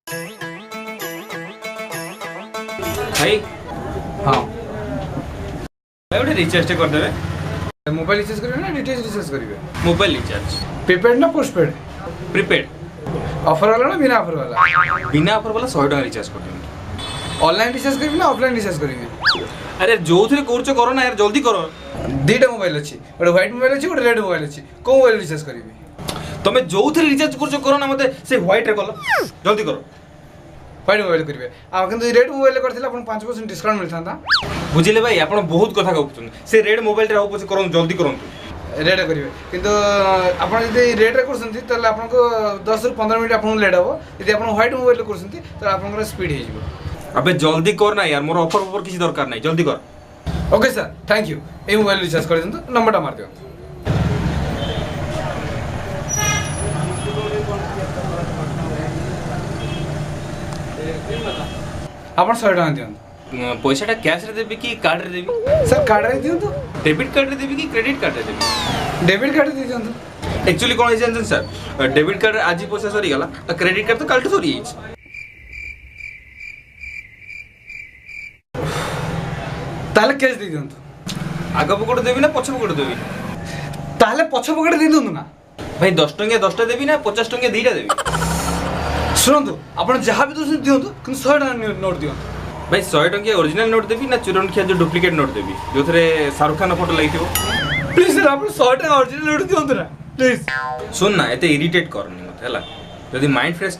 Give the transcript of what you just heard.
ଭାଇ। ହଁ। ଭାଇ, ଗୋଟେ ରିଚାର୍ଜଟେ କରିଦେବେ। ମୋବାଇଲ ରିଚାର୍ଜ କରିବେ ନା ଡିଟିଏଚ୍ ରିଚାର୍ଜ କରିବେ? Mobile recharge. Prepaid ନା ପୋଷ୍ଟପେଡ୍? ପ୍ରିପେଡ୍। ଅଫର୍ ବାଲା ନା ବିନା ଅଫର୍ ବାଲା? ବିନା ଅଫର୍ ବାଲା 100 ଟଙ୍କା ରିଚାର୍ଜ କରିଦିଅନ୍ତୁ। ଅନଲାଇନ୍ ରିଚାର୍ଜ କରିବି ନା ଅଫଲାଇନ୍ ରିଚାର୍ଜ କରିବି? ଆରେ, ଯୋଉଥିରେ କରୁଛ କର ନା ୟାର, ଜଲ୍ଦି କର। ଦୁଇଟା ମୋବାଇଲ ଅଛି, ଗୋଟେ ହ୍ୱାଇଟ୍ ମୋବାଇଲ ଅଛି, ଗୋଟେ ରେଡ୍ ମୋବାଇଲ ଅଛି। କୋଉ ମୋବାଇଲ ରିଚାର୍ଜ କରିବି? ତମେ ଯୋଉଥିରେ ରିଚାର୍ଜ କରୁଛ କର ନା, ମତେ ସେ ହ୍ୱାଇଟ୍ରେ କଲ, ଜଲ୍ଦି କର। ହ୍ୱାଇଟ୍ ମୋବାଇଲ କରିବେ, ଆଉ କିନ୍ତୁ ରେଡ୍ ମୋବାଇଲ କରିଥିଲେ ଆପଣଙ୍କୁ 5% ଡିସକାଉଣ୍ଟ ମିଳିଥାନ୍ତା। ବୁଝିଲେ ଭାଇ, ଆପଣ ବହୁତ କଥା କହୁଛନ୍ତି। ସେ ରେଡ୍ ମୋବାଇଲରେ ହଉ ପଛେ କରନ୍ତୁ, ଜଲ୍ଦି କରନ୍ତୁ। ରେଡ୍ କରିବେ, କିନ୍ତୁ ଆପଣ ଯଦି ରେଡ୍ରେ କରୁଛନ୍ତି ତାହେଲେ ଆପଣଙ୍କୁ 10ରୁ 15 ମିନିଟ୍ ଆପଣଙ୍କୁ ଲେଟ୍ ହେବ। ଯଦି ଆପଣ ହ୍ୱାଇଟ୍ ମୋବାଇଲରେ କରୁଛନ୍ତି ତାହେଲେ ଆପଣଙ୍କର ସ୍ପିଡ୍ ହେଇଯିବ। ଆବେ, ଜଲ୍ଦି କର ନା ୟାର, ମୋର ଅଫର ଫଫର କିଛି ଦରକାର ନାହିଁ, ଜଲ୍ଦି କର। Okay sir, thank you. ଏଇ ମୋବାଇଲ ରିଚାର୍ଜ କରିଦିଅନ୍ତୁ, ନମ୍ବରଟା ମାରିଦିଅନ୍ତୁ। ଆପଣ 100 ଟଙ୍କା ଦିଅନ୍ତୁ। ପଇସାଟା କ୍ୟାସ୍ରେ ଦେବି କି କାର୍ଡ଼ରେ ଦେବି? ସାର୍, କାର୍ଡ଼ରେ ଦିଅନ୍ତୁ। ଡେବିଟ୍ କାର୍ଡ଼ରେ ଦେବି କି କ୍ରେଡିଟ୍ କାର୍ଡ଼ରେ ଦେବି? ଡେବିଟ୍ କାର୍ଡ଼ ଦେଇ ଦିଅନ୍ତୁ। ଆକ୍ଚୁଆଲି କ'ଣ ହେଇଛି ଜାଣିଛନ୍ତି ସାର୍? ଡେବିଟ୍ କାର୍ଡ଼ରେ ଆଜି ପଇସା ସରିଗଲା, ଆଉ କ୍ରେଡିଟ୍ କାର୍ଡ଼ ତ କାଲିଠୁ ସରିଯାଇଛି। ତାହେଲେ କ୍ୟାସ୍ ଦେଇ ଦିଅନ୍ତୁ। ଆଗ ପକେଟ ଦେବି ନା ପଛ ପକେଟ ଦେବି? ତାହେଲେ ପଛ ପକେଟ ଦେଇ ଦିଅନ୍ତୁ ନା। ଭାଇ, 10 ଟଙ୍କିଆ 10ଟା ଦେବି ନା 50 ଟଙ୍କିଆ 2ଟା ଦେବି? ଶୁଣନ୍ତୁ, ଆପଣ ଯାହା ବି ଦେଉଛନ୍ତି ଦିଅନ୍ତୁ, କିନ୍ତୁ 100 ଟଙ୍କା ନୋଟ୍ ଦିଅନ୍ତୁ। ଭାଇ, 100 ଟଙ୍କିଆ ଅରିଜିନାଲ ନୋଟ୍ ଦେବି ନା ଚୁରନ ଖିଆ ଯୋଉ ଡୁପ୍ଲିକେଟ୍ ନୋଟ୍ ଦେବି, ଯୋଉଥିରେ ଶାହରୁଖ ଖାନ ଫଟୋ ଲାଗିଥିବ? ପ୍ଲିଜ୍ ସାର୍, ଆପଣ 100 ଟଙ୍କା ଅରିଜିନାଲ ନୋଟ୍ ଦିଅନ୍ତୁ ନା, ପ୍ଲିଜ୍। ଶୁଣ ନା, ଏତେ ଇରିଟେଟ୍ କରନି ମତେ, ହେଲା? ଯଦି ମାଇଣ୍ଡ ଫ୍ରେଶ୍